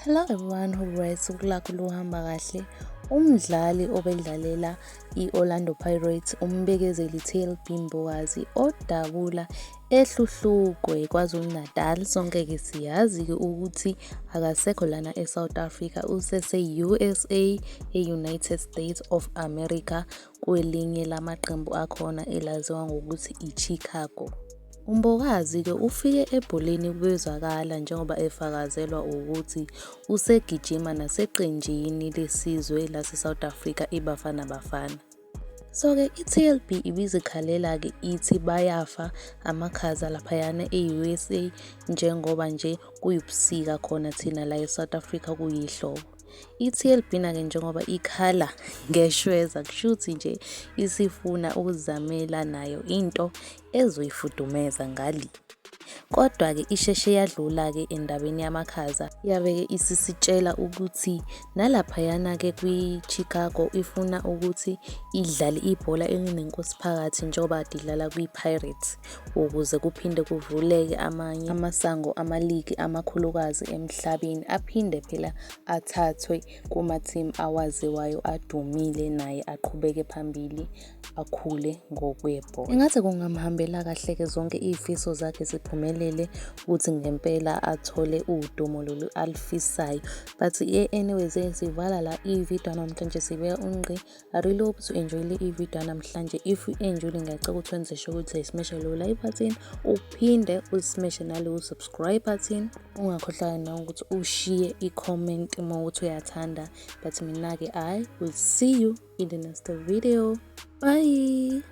Hello everyone, hope right, usuku lakho luhamba kahle. Umdlali obedlalela i-Orlando Pirates uMbekezeli TLB Mbokazi odabula eHluhluwe KwaZulu-Natal. Sonke-ke siyazi-ke ukuthi akasekho lana e-South Africa, usese-USA, e-United States of America kwelinye lamaqembu akhona elaziwa ngokuthi i-Chicago. UMbokazi-ke ufike ebholeni bezwakala njengoba efakazelwa ukuthi usegijima naseqenjini lesizwe lase-South Africa iBafana Bafana. So-ke i-T_L_B ibizikhalela-ke ithi bayafa amakhaza laphayana e-U_S_A njengoba nje kuyubusika khona thina la e-South Africa kuyihlobo. I-T_L_B na-ke njengoba ikhala ngeshweza kushuthi nje isifuna ukuzamela nayo into ezoyifudumeza ngali. Kodwa-ke isheshe yadlula-ke endabeni yamakhaza yabe-ke isisitshela ukuthi nalaphayana-ke kwi-Chicago ifuna ukuthi idlale ibhola elinenkosi phakathi njengoba kade idlala kwi-Pirates ukuze kuphinde kuvuleke amanye amasango amaligi amakhulukazi emhlabeni aphinde phela athathwe kuma-team awaziwayo adumile naye aqhubeke phambili akhule ngokwebhola. Engathi kungamhambela kahle-ke zonke iy'fiso zakhe ziphumelele ukuthi ngempela athole udumo lolu alufisayo. But anyways, sivala la i-video namhlanje sibeka ungqi. I really hope to enjoy i-video namhlanje. If you enjoyed, ngiyacela ukuthi wenze sure ukuthi uyayismasha lo like button, uphinde usmashe nalo subscribe button. Ungakhohlwa nokuthi ushiye i-comment uma ukuthi uyathanda. But mina-ke I will see you in the next video. Bye.